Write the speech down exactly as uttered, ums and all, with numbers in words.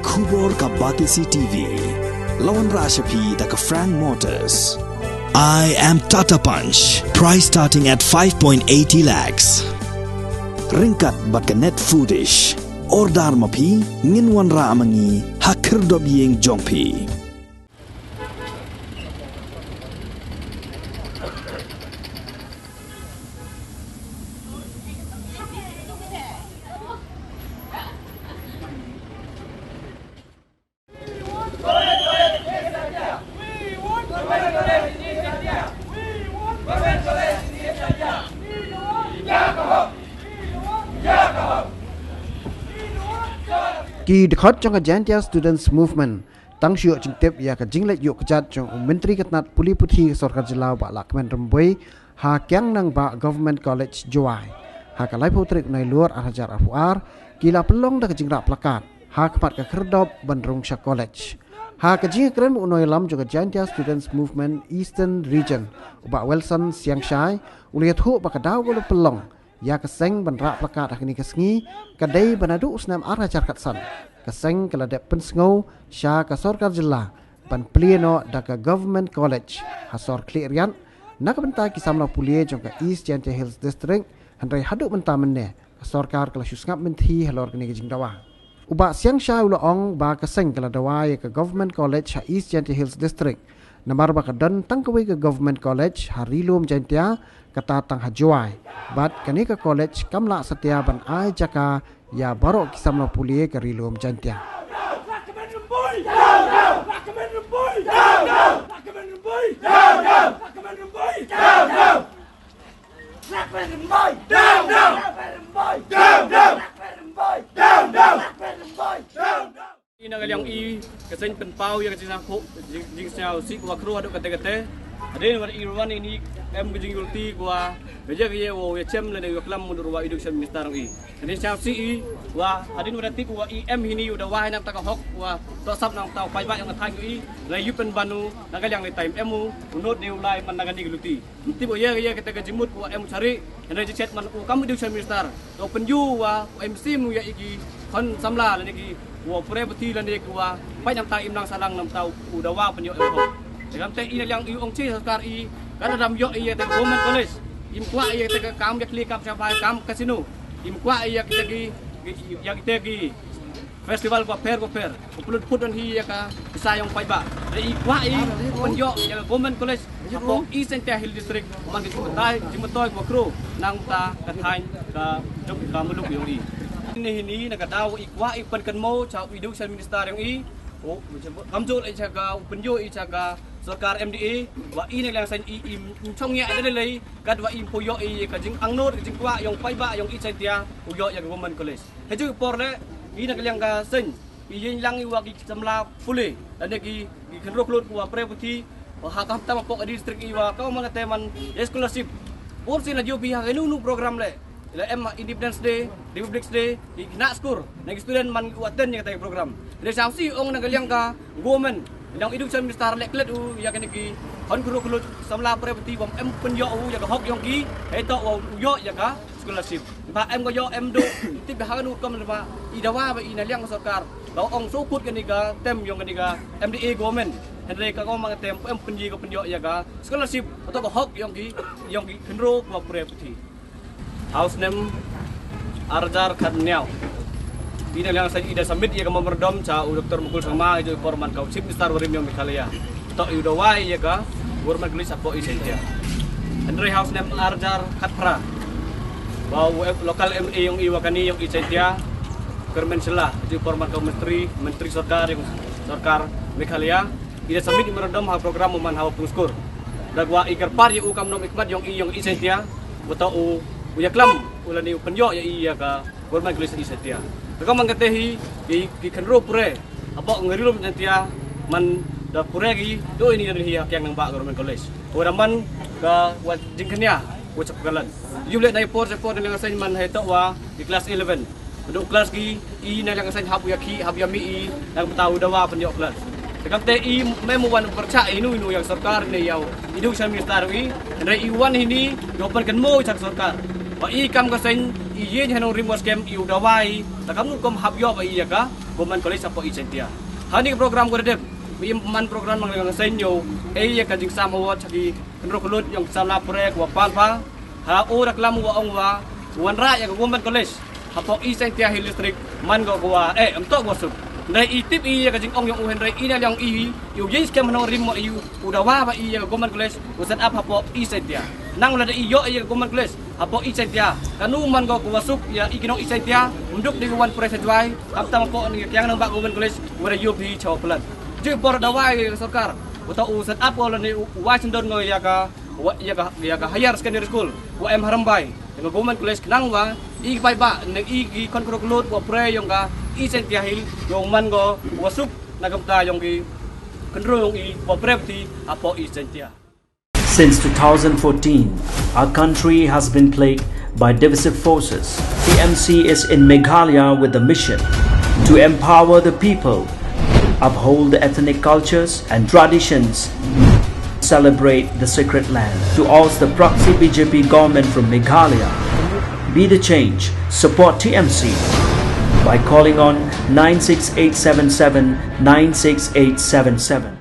Khubor ka Batesi T V. La wanrah sha phi da ka Frank Motors. I am Tata Punch. Price starting at five point eighty lakhs. Ryngkat bad ka Net Foodish. Order ma phi, ngin wanrah ma ngi ha khyrdop ïing jong phi. Ki dkhot jong ka Jaintia Students Movement tang shu ïoh jingtip ïa ka jingleit ïuh kjat jong u Myntri ka tnat pule puthi ka Sorkar Jylla, Bah Lahkmen Rymbui, ha Kiang Nangbah Government College, Jowai. Ha ka laiphew tarik u Nailur ar hajar arphew ar, ki la pynlong da ka jingrah plakat ha khmat ka khyrdop ban rung sha college. Ha ka jingïakren u nongïalam jong ka Jaintia Students Movement Eastern Region, u Bah Wilson Siangshai, u la ïathuh ba ka daw kaba la pynlong ïa ka seng ban rah plakat ha kane ka sngi ka dei ba naduh u snem ar hajar khatsan ka seng ka la dep pynsngew sha ka Sorkar Jylla ban plie noh da ka Government College ha sor Khliehriat na ka bynta ki samla pule jong ka East Jaintia Hills District, hynrei haduh mynta mynne ka sorkar ka la shu sngap mynthi halor kane ka jingdawa. U Bah Siangshai u la ong ba ka seng ka la dawa ïa ka Government College ha East Jaintia Hills District namar ba ka don tang kawei ka Government College ha Ri Lum Jaintia, kata tang ha Jowai. Bad kane ka college kam lah satia ban ai jaka ïa baroh ki samla pule ka Ri Lum Jaintia. Ina ka liang i ka seng pynpaw ïa ka jingsngewsih, jing- jingsngewsih kaba khraw haduh katta katta. Hadien ba i ruh wan ini em ka jingïohi kaba ka jaka ïa u ïa chem lane ïa klam mundur wa i duk sha minister i. Hadien sngewsih i wa hadien wa da tip wa i em hini u dawa na ka bynta ka hok wa to sap na ka bynta u paidbah ïa ka thaiñ i. La ïu pynban u na ka liang lei time em u u nud ne u lai man na ka ni ka luti. Tip u ïa ïa kita ka jingmut u em u chari. Hynrei jingchet man u kam u dei u chari minister. To pynju wa u em sim u ïa i ki khon samla lane ki wa pure bati lane ki wa pai na ka bynta im nang sahlang na ka bynta u dawa pynïoh em hok. Te kam te i na liang i ong chi sorkar i ka da dam ïoh i ïa te ka government college. Im kwah i ïa te ka kam ïa khlieh kam shabai kam casino. Im kwah i ïa kita ki ïa kita ki festival bapher bapher. U pynlut put don hi ïa ka pisa ïong paidbah. Te i kwah i pynïoh ïa ka government college hapoh East Jaintia Hill District. Man ka jingmyntoi jingmyntoi kaba khraw na ka bynta ka thaiñ ka jong ka muluk ïong i. Hini hini na ka daw i kwah i pynkynmaw cha u i duk sha minister ïong i. U kamjooh i cha ka u pynïoh i cha ka sorkar M D A wa i na liang seng i im chong ïa da lei lei katwa im pynïoh i ka jingangnud ka jingkwah ïong paidbah ïong i Jaintia u ïoh ïa ka government college. Hajooh i por leh i na ka liang ka seng i ïeng lang i wa ki samla pule lane ki ki khynroo khyllood ki wa pure puthi. Wa ha ka hapta ma pok ka district i wa ka man ka te man ïa scholarship. Por sien la jooh phi ha ka nu nu program leh. La em ha Independence Day, Republic Day, ki khynnah skul na ki student man ki wa attend ïa ka te program. Te sngewsih ong na ka liang ka government, liang education minister leh klet u ïa kane ki khon khynroo khyllood samla pure puthi bym em pynïoh u ïa ka hok ïong ki. Hei to wa u ïoh ïa ka scholarship. Ba em ka ïoh em du tip ha ka nu kam ba i dawa ba i na liang sorkar ba ong sukut kane ka tem ïong kane ka M D A government. Hynrei ka kong ma ka tem em pynji ka pynïoh ïa ka scholarship. Ka to ka hok ïong ki ïong ki khynroo ki wa pure puthi. Ha u snem ar hajar khatñiaw i na liang seng i da submit ïa ka memorandum cha u Doctor Mukul Sangma i jooh i por man ka u Chief Minister wa rim ïong Meghalaya. To i u dawa ïa ka government college hapoh East Jaintia. Hynrei ha u snem ar hajar khatphra ba u local M A ïong i wa kani ïong East Jaintia, Kyrmen Shylla, i jooh i por man ka u myntri, myntri sorkar ïong sorkar Meghalaya. I da submit memorandum ha program u man ha u pungskur. Da wa i kyrpad ïa u kam nong i khmat ïong i ïong East Jaintia. Wa to u u ïa klam u lane u pynïoh ïa i ïa ka government college East Jaintia. Ka man ka te hi ki ki khynroo pure hapoh ka Ri Lum Jaintia man da pure ki do ini da hi ha Kiang Nangbah Government College. Wa da man ka wa jingkñia wa chap ka lan. Yu leh na i por se por na liang seng man hei to wa ki class eleven. Duk class ki i na liang seng hap ïa ki hap ïa mi i na ka bynta u dawa pynïoh class. Te kam te i mem wan pyrchah inu inu ïa sorkar ne ïa u education minister i. Hynrei i wan hini ïa pynkynmaw cha sorkar. Ba i kam ka seng i ïeng ha nongrim wa skhem i u dawa i. Te kam nu kum hap ïoh ba i ïa ka Government College hapoh East Jaintia. Ha kane ka program ko da dep, ba ïa man program nang leng seng ïoh, eh, ïa ka jingsam award ha ki kynroh kyllut ïong ki samla pule kiwa pan pha. Ha u da klam u wa ong wa, wanrah ïa ka Government College hapoh East Jaintia Hills District, man ko ka wa, eh, em toh ka wa suk. Hynrei i tip i ïa ka jingong ïong u, hynrei i na liang i, i u ïeng skhem hano rim mo i u, u dawa ba i ïa ka Government College u set up hapoh East Jaintia. Nang lada i ïoh ïa ka Government College hapoh East Jaintia, kano man ko ka wa suk ïa i ki nong East Jaintia, ym duk de ka wan pule sha Jowai, khamtam hapoh kane ka kiang nang ba Government College, wa da ïoh phi chaw plan. Ju por dawa ïa ka sorkar, u ta u set up ko lane u, u wa sendon ngo ïa ka, wa, ïa ka, ïa ka higher secondary school, wa em ha Rymbai. Ïa ka Government College khnang wa, i ki paidbah, ne i ki khon kynroh kyllut wa pule ïong ka East Jaintia Hills, ïong man ko, wa suk, na ka bynta ïong ki kynroh ïong i, wa pule pyrthei, hapoh East Jaintia. Since two thousand fourteen, our country has been plagued by divisive forces. T M C is in Meghalaya with the mission to empower the people, uphold the ethnic cultures and traditions, celebrate the sacred land. To oust the proxy B J P government from Meghalaya, be the change, support T M C by calling on nine six eight seven seven nine six eight seven seven.